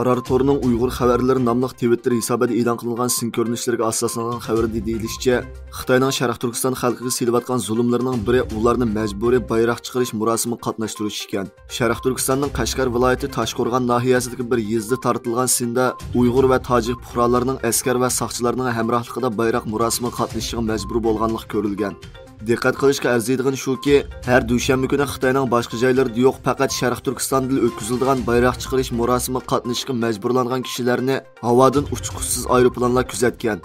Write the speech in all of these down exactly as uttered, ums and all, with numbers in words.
تورىنىڭ ئۇيغۇر خەۋەرلىرى ناملىق تىۋىتتېر ھېسابىدا ئېلان قىلىنغان سىن كۆرۈنۈشلىرىگە ئاساسلانغان خەۋەردە دېيىلىشىچە، خىتاينىڭ شەرقىي تۈركىستان خەلقىگە سېلىۋاتقان زۇلۇملىرىنىڭ بىرى ئۇلارنى مەجبۇرىي بايراق چىقىرىش مۇراسىمىغا قاتناشتۇرۇش ئىكەن. شەرقىي تۈركىستاننىڭ قەشقەر ۋىلايىتى تاشقورغان ناھىيەسىدىكى بىر يېزىدا تارتىلغان سىندا ئۇيغۇر ۋە تاجىك پۇقرالىرىنىڭ ئەسكەر ۋە ساقچىلارنىڭ ھەمراھلىقىدا بايراق مۇراسىمىغا قاتنىشىشىغا مەجبۇر بولغانلىقى كۆرۈلگەن. دىققەت قىلىشقا ئەرزىيدىغىنى شۇكى، ھەر دۈشەنبە كۈنى خىتاينىڭ باشقا جايلىرىدا يوق، پەقەت شەرقىي تۈركىستاندىلا ئۆتكۈزۈلىدىغان بايراق چىقىرىش مۇراسىمىغا قاتنىشىشقا مەجبۇرلانغان كىشىلەرنى ھاۋادىن ئۇچقۇچىسىز ئايروپىلانلار كۆزەتكەن.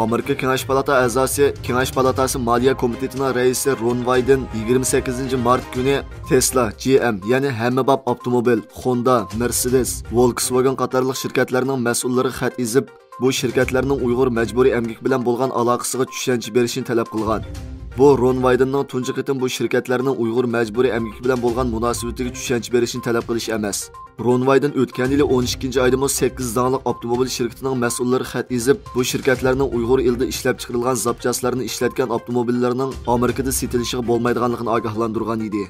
ئامېرىكا كېڭەش پالاتا ئەزاسى، كېڭەش پالاتاسى مالىيە كومىتېتىنىڭ رەئىسى رون ۋايدېن يىگىرمە سەككىزىنچى مارت كۈنى تېسلا، جي ئېم، يەنى ھەممە باب ئاپتوموبىل، خوندا، مېرسېدېس، ۋولكسۋاگېن قاتارلىق شىركەتلەرنىڭ مەسئۇللىرىغا خەت يېزىپ، بۇ شىركەتلەرنىڭ ئۇيغۇر مەجبۇرىي ئەمگىكى بىلەن بولغان ئالاقىسىغا چۈشەنچە بېرىشىنى تەلەپ قىلغان. بۇ رون ۋايدېننىڭ تۇنجى قېتىم بۇ شىركەتلەرنىڭ ئۇيغۇر مەجبۇرىي ئەمگىكى بىلەن بولغان مۇناسىۋىتىگە چۈشەنچە بېرىشىنى تەلەپ قىلىشى ئەمەس. رون ۋايدېن ئۆتكەن يىلى ئون ئىككىنچى ئايدىمۇ سەككىز داڭلىق ئاپتوموبىل شىركىتىنىڭ مەسئۇللىرىغا خەت يېزىپ، بۇ شىركەتلەرنىڭ ئۇيغۇر ئېلىدا ئىشلەپچىقىرىلغان زاپچاسلارنى ئىشلەتكەن ئاپتوموبىللىرىنىڭ ئامېرىكىدا سېتىلىشىغا بولمايدىغانلىقىنى ئاگاھلاندۇرغان ئىدى.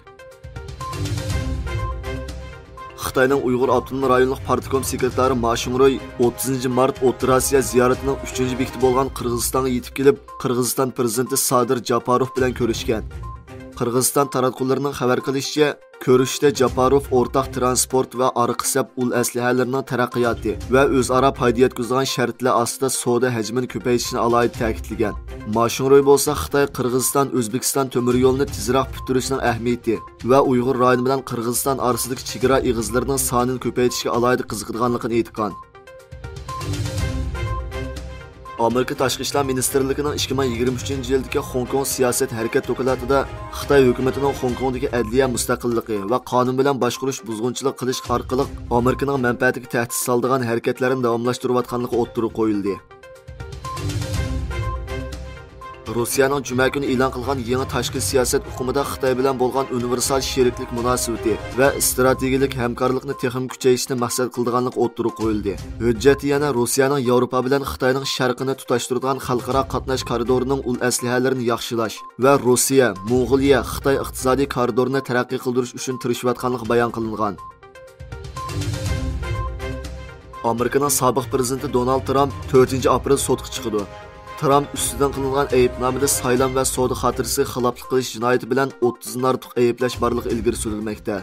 خىتاينىڭ ئۇيغۇر ئاپتونوم رايونلۇق پارتكوم سېكرېتارى ما شۇڭرۇي ئوتتۇزىنچى مارت ئوتتۇرا ئاسىيا زىيارىتىنىڭ ئۈچىنچى بېكىتى بولغان قىرغىزىستانغا يېتىپ كېلىپ، قىرغىزىستان پىرېزىدېنتى سادىر جاپاروف بىلەن كۆرۈشكەن. قىرغىزىستان تاراتقۇلىرىنىڭ خەۋەر قىلىشىچە، كۆرۈشۈشتە جاپاروف ئورتاق تىرانسپورت ۋە ئارقا سەپ ئۇل ئەسلىھەلىرىنىڭ تەرەققىياتى ۋە ئۆزئارا پايدا يەتكۈزىدىغان شەرتلەر ئاستىدا سودا ھەجمىنى كۆپەيتىشنى ئالاھىدە تەكىتلىگەن. ما شۇڭرۇي بولسا خىتاي، قىرغىزىستان، ئۆزبېكىستان تۆمۈر يولىنى تېزراق پۈتتۈرۈشنىڭ ئەھمىيىتى ۋە ئۇيغۇر رايونى بىلەن قىرغىزىستان ئارىسىدىكى چېگرا ئېغىزلىرىنىڭ سانىنى كۆپەيتىشكە ئالاھىدە قىزىقىدىغانلىقىنى ئېيتقان. ئامېرىكا تاشقى ئىشلار مىنىستىرلىكىنىڭ ئىككى مىڭ يىگىرمە ئۈچىنچى يىلدىكى خوڭكوڭ سىياسەت ھەرىكەت دوكلاتىدا خىتاي ھۆكۈمىتىنىڭ خوڭكوڭدىكى ئەدلىيە مۇستەقىللىقى ۋە قانۇن بىلەن باشقۇرۇش بۇزغۇنچىلىق قىلىش ئارقىلىق ئامېرىكىنىڭ مەنپەئەتىگە تەھدىت سالىدىغان ھەرىكەتلەرنى داۋاملاشتۇرۇۋاتقانلىقى ئوتتۇرىغا قويۇلدى. روسىيەنىڭ جۈمە كۈنى ئېلان قىلغان يېڭى تاشقى سىياسەت ئۇقۇمىدا خىتاي بىلەن بولغان ئۇنىۋېرسال شېرىكلىك مۇناسىۋىتى ۋە ئىستراتېگىيىلىك ھەمكارلىقنى تېخىمۇ كۈچەيتىشنى مەقسەت قىلىدىغانلىقى ئوتتۇرىغا قويۇلدى. ھۆججەتتە يەنە روسىيەنىڭ ياۋروپا بىلەن خىتاينىڭ شەرقىنى تۇتاشتۇرىدىغان خەلقئارا قاتناش كارىدورىنىڭ ئۇل ئەسلىھەلىرىنى ياخشىلاش ۋە روسىيە، موڭغۇلىيە، خىتاي ئىقتىسادىي كارىدورىنى تەرەققىي قىلدۇرۇش ئۈچۈن تىرىشىۋاتقانلىقى بايان قىلىنغان. ئامېرىكىنىڭ سابىق پىرېزىدېنتى دونالد ترامپ تۆتىنچى ئاپرېل سوتقا چىقىدۇ. ترامپ ئۈستىدىن قىلىنغان ئەيىبنامىدە سايلام ۋە سودا خاتىرىسىگە خىلاپلىق قىلىش جىنايىتى بىلەن ئوتتۇزدىن ئارتۇق ئەيىبلەش بارلىقى ئىلگىرى سۈرۈلمەكتە.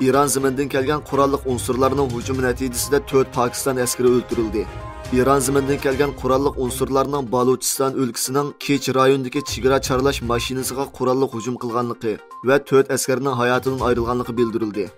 ئىران زېمىنىدىن كەلگەن قوراللىق ئۇنسۇرلارنىڭ ھۇجۇمى نەتىجىسىدە تۆت پاكىستان ئەسكىرى ئۆلتۈرۈلدى. ئىران زېمىنىدىن كەلگەن قوراللىق ئۇنسۇرلارنىڭ بالۇچىستان ئۆلكىسىنىڭ كېچ رايونىدىكى چېگرا چارلاش ماشىنىسىغا قوراللىق ھۇجۇم قىلغانلىقى ۋە تۆت ئەسكەرنىڭ ھاياتىدىن ئايرىلغانلىقى بىلدۈرۈلدى.